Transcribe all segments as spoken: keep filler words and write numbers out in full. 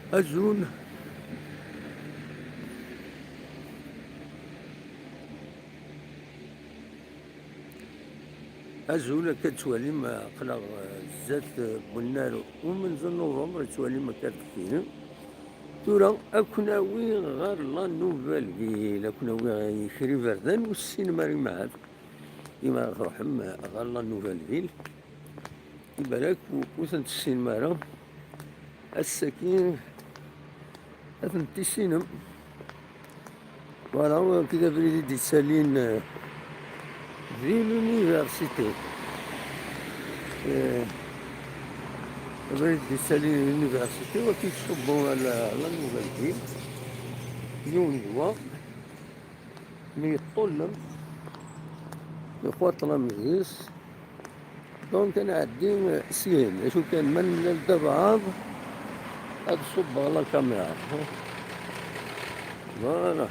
Azul. Azul, akka d-ttwalim, aql-aɣ, eh, zdat, eh, n unnar umenzu n November, ttwalim akka deffir. Tura, ad ken-awiɣ ɣer La Nouvelle Ville, ad ken-awiɣ i kra iberdan ur tessinem ara imɛad. Imi ara truḥem ɣer La Nouvelle Ville, ibarak ur, ur ten-tessinem ara. Ass-agi ad ten-tissinem. Voilà, wagi d abrid i d-yettalin, euh, di l'université. Euh, abrid i d-yettalin di l'université, wagi yettṣubbu ɣer la, la Nouvelle Ville. Yiwen d wa. Mi yeṭṭullem, yufa ṭṭlam deg-s. Donc, ad nɛeddi syin. D acu kan, ma nella d abeɛḍ, ad ṣubbeɣ la caméra. Voilà.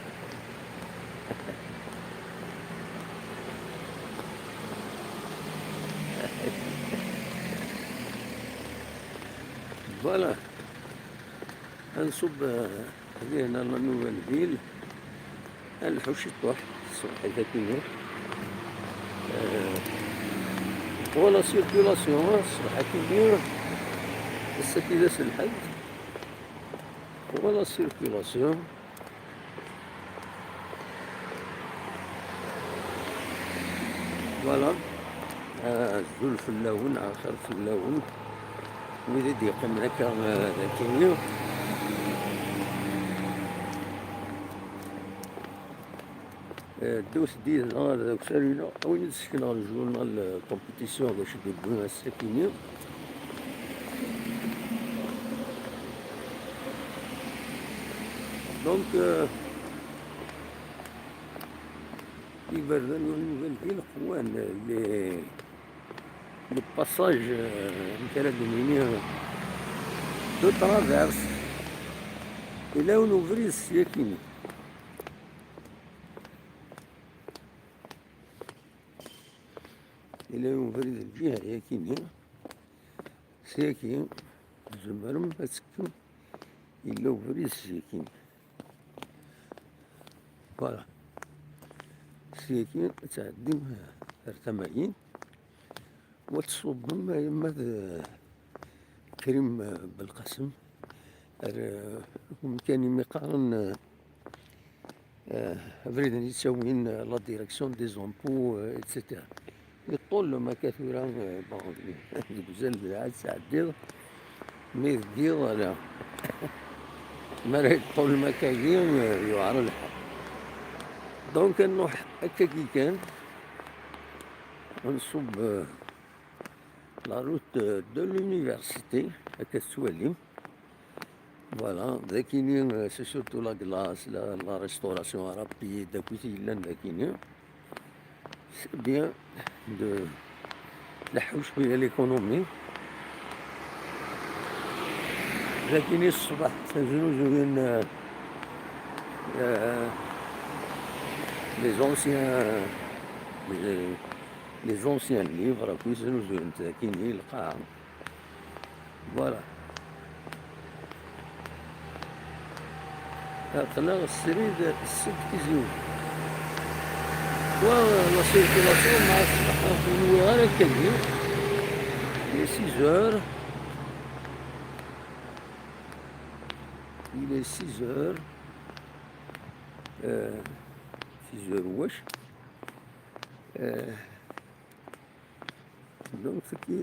Voilà. Ad nṣubb, eh, Dihna la Nouvelle Ville, lḥuc iṭuḥ, ṣṣbeḥ-agi akkenni. Eh, pour la circulation, ṣṣbeḥ akkenni, ass-agi d ass n lḥedd. Pour la circulation. Voilà. Azul fell-awen, axir fell-awen. Wid i d-yeqqimen akka, eh, d akkenni. Eh, ddut-d yid-neɣ ar deg usaru-inu. Awi-d seg-neɣ le journal, eh, compétition, d acu d-yewwi ass-akkenni. Donc, eh, iberdan n Nouvelle Ville qwan, eh, les, le passage, eh, amek ara d-nini, eh, de traverse. Yella yiwen ubrid ssyakini. Yella yiwen ubrid lǧiha-yakini. Syaki, tzemrem ad tekkem, yella ubrid syaki. Voilà. Syaki ad tɛeddim ar tama-yin, u ad tṣubbem a yemma d Krim Belqasem, ar, eh, umkan imi qqaren, eh, eh, abriden yettawin, eh, la direction des impôts, eh, et cetera. Yeṭṭullem akka tura, eh, bon, deg uzal d lɛad teɛeddiḍ, mi deg yiḍ ala. Mi ara yeṭṭullem akkagi, eh, yuɛer lḥal. Donc, ad nruḥ akkagi kan, ad nṣubb, eh, la route de l'université, akka tettwalim. Voilà, dagini, euh, c'est surtout la glace, la, la restauration rapide, akk i yellan dagini. C'est bien de leḥḥu cwiya l'économie. Dagini ṣṣbeḥ, znuzuyen, euh, euh, les anciens, les, les anciens livres, akk i znuzuyen dagini, lqaɛa. Voilà. Aql-aɣ srid seg Tizi Uzzu. Wa la circulation, ma ur nwiɣ ara akkagi. Il est six heures. Il est six heures. Euh, six heures wac. Euh, Donc,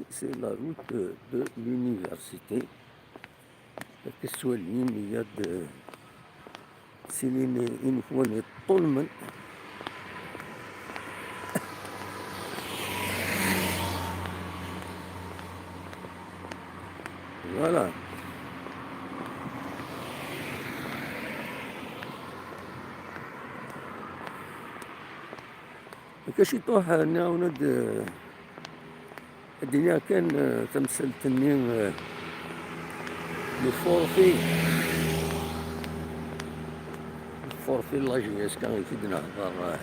c'est la route de l'université. Akka tettwalim, il y a de, ttilin inekwan yeṭṭulmen. Voilà. Akka ciṭuḥ, nniɣ-awen ad, ad d-iniɣ kan, eh, tamsalt-nni, eh, le forfait. Le forfait n la J S K i k-id-nehḍer, eh.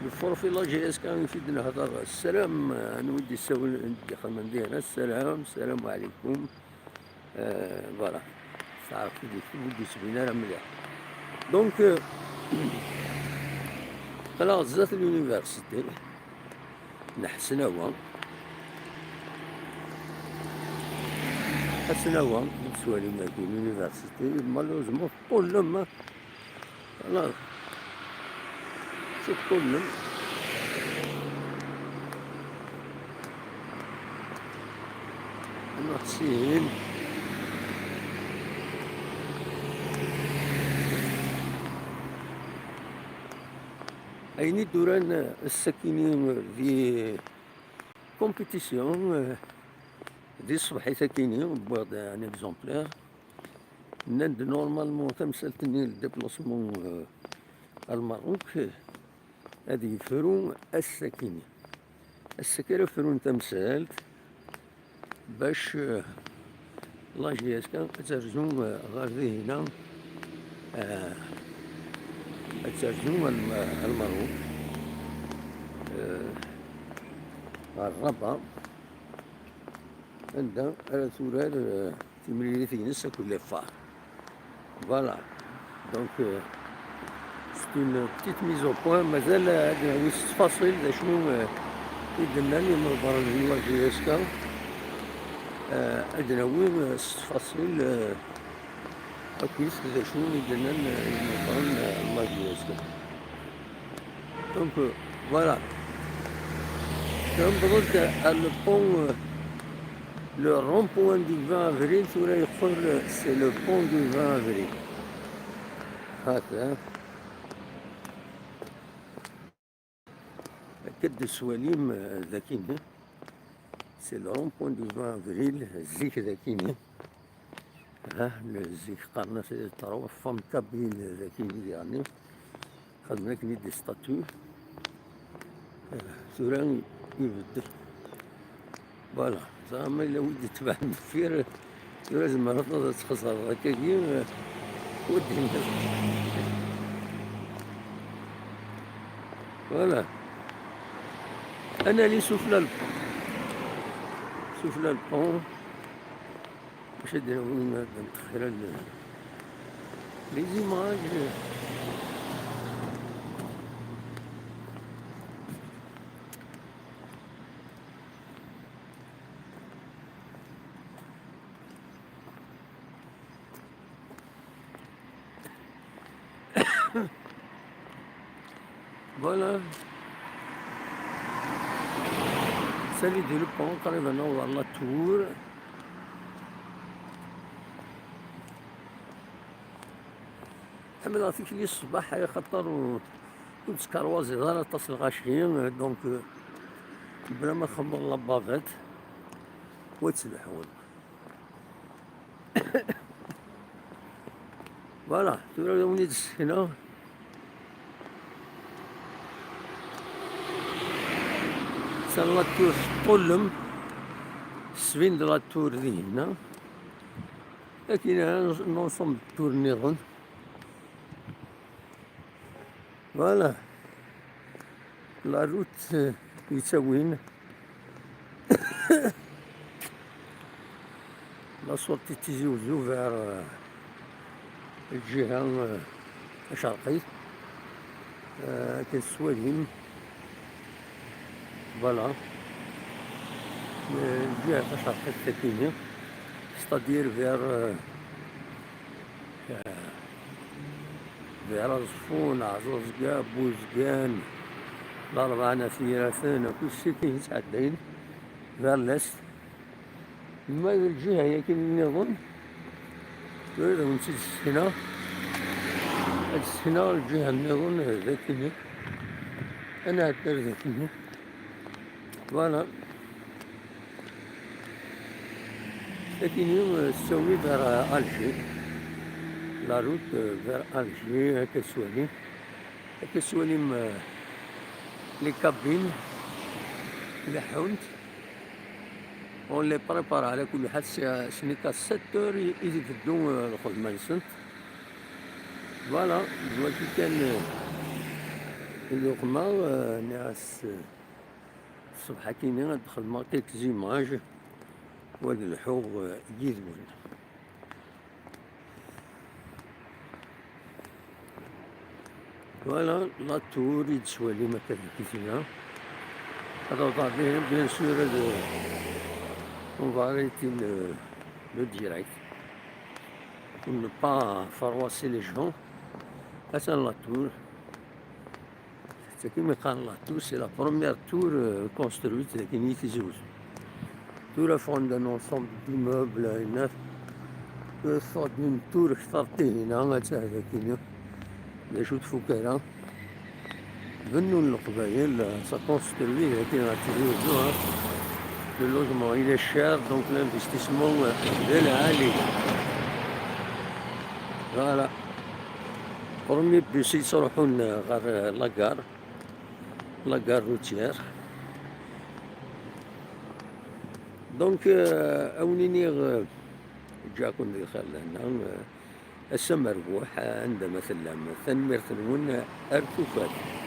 Le Profil la J S K i d-nehder. Ssalam, anwa i d-yessawlen, i d-ixedmen dihin? Ssalam, ssalam ɛlikum. Euh, voilà. Teɛref-d ur d-yettbin ara mliḥ. Donc, euh, aql-aɣ zdat l'université n Ḥesnawa. Ḥesnawa, i d-tettwalim dagi, l'université, malheureusement, teṭṭullem. Voilà. C'est problème. Merci. Ayen i d-uran ass-akini di compétition, euh, di ṣṣbeḥ-akini, wwiɣ-d un exemplaire. Nnan-d normalement tamsalt-nni, le déplacement, euh, ar Lmerruk, ad yefru ass-akini. Ass-agi ara frun tamsalt bac, eh, la J S K ad terzu, eh, ɣer Dihina, eh, ad terzu ar Lm-, ar Lmerruk, eh, ɣer Rabat. Anda ara turar, eh, timlilit-ines akked les Phares. Voilà. Donc, euh, c'est une petite mise au point. Mazal ad nawi s ttfaṣil d acu, euh, i d-nnan yimeḍbaren n la J S K. Euh, ad nawi, euh, s ttfaṣil, euh, akk d acu i d-nnan, euh, yimeḍbaren, euh, n la J S K. Donc, euh, voilà. Newweḍ-d ar le pont, euh, le rond-point du vingt avril, tura yeqqel, euh, c'est le pont du vingt avril. Hata. Akka d-tettwalim, euh, dagi, c'est le rond-point du vingt avril, zik dagi. Ha, le zik qqaren-as les trois femmes kabyles dagi, yeɛni xedmen akken i d-istatut. Eh, tura ibeddel. Voilà, ẓer ma yella wi d-itebɛen deffir, tura tzemreḍ ad txeẓreḍ akkagi, eh, wi d-yenniḍ. Voilà. Ad nali sufella le pont. Sufella le pont. Bac ad d-nawi ad nextir les images. Voilà. Sali di le pont, qrib ad naweḍ ɣer la tour. Ḥemmleɣ tikli ṣṣbeḥ, axaṭer ur, ur tettkerwaziḍ ara aṭas lɣaci, donc, euh, bla ma txedmeḍ la bavette, wa ad telḥuḍ. Voilà, tura ad awen-id-ssekneɣ. Sal la tour teṭṭullem, sbin de la tour dihina. Akin, un ensemble de tours nniḍen. Voilà. La route, euh, yettawin la sortie de Tizi Ouzou vers, euh, lǧiha, euh, tacerqit. Euh, akken tettwalim. Voilà. Euh, lǧiha tacerqit akini. C'est-à-dire vers, euh, vers Aẓeffun, Ɛẓaẓga, Buzgan, Larebɛa n At Yiraten, akk isik i yettɛeddayen vers l'est. Ma d lǧiha-yagi nniḍen, tura ad awen-tt-id-ssekneɣ. Ad d-ssekneɣ lǧiha nniḍen, d akini. Ad nɛeddi ar dakini. Voilà. Akini, euh, tettawi vers, euh, Alger. La route, euh, vers Alger, akka tettwalim. Akka tettwalim, euh, les cabines, leḥḥunt. On les prépare, ɛla kulli ḥal, ce, ce n'est qu'à sept heures i, i d-iteddu, euh, lxedma-nsent. Voilà, d wagi kan, euh, Luqma, euh, nniɣ-as, euh, ṣṣbeḥ akkin ad d-xedmeɣ quelques images, u ad lḥuɣ, euh, yid-wen. Voilà, la tour i d-tettwalim akka deg tina. Ad awḍeɣ bien, bien sûr, ad, on va arrêter le, le direct pour ne pas froisser les gens. Atan la tour. C'est qui me la tour, c'est la première tour, euh, construite, c'est qui Tura ffɣen-d un ensemble d'immeubles, euh, neuf. Tura teffeɣ-d une tour kter tihina, ad tah dagini. D acu tfuk ara. Bennun Leqbayel, euh, ça construit, dagi ɣer Tizi Uzzu, hein. Le logement, il est cher, donc l'investissement, euh, d lɛali. Voilà. Premier bus yettruḥun, euh, ɣer, euh, la gare, la gare routière. Donc, euh, a wen-iniɣ, euh, ǧǧiɣ-ken di lxir lehna, euh, ass amerbuḥ, euh, anda ma tellam. Tanemmirt-nwen, euh, ar tufat.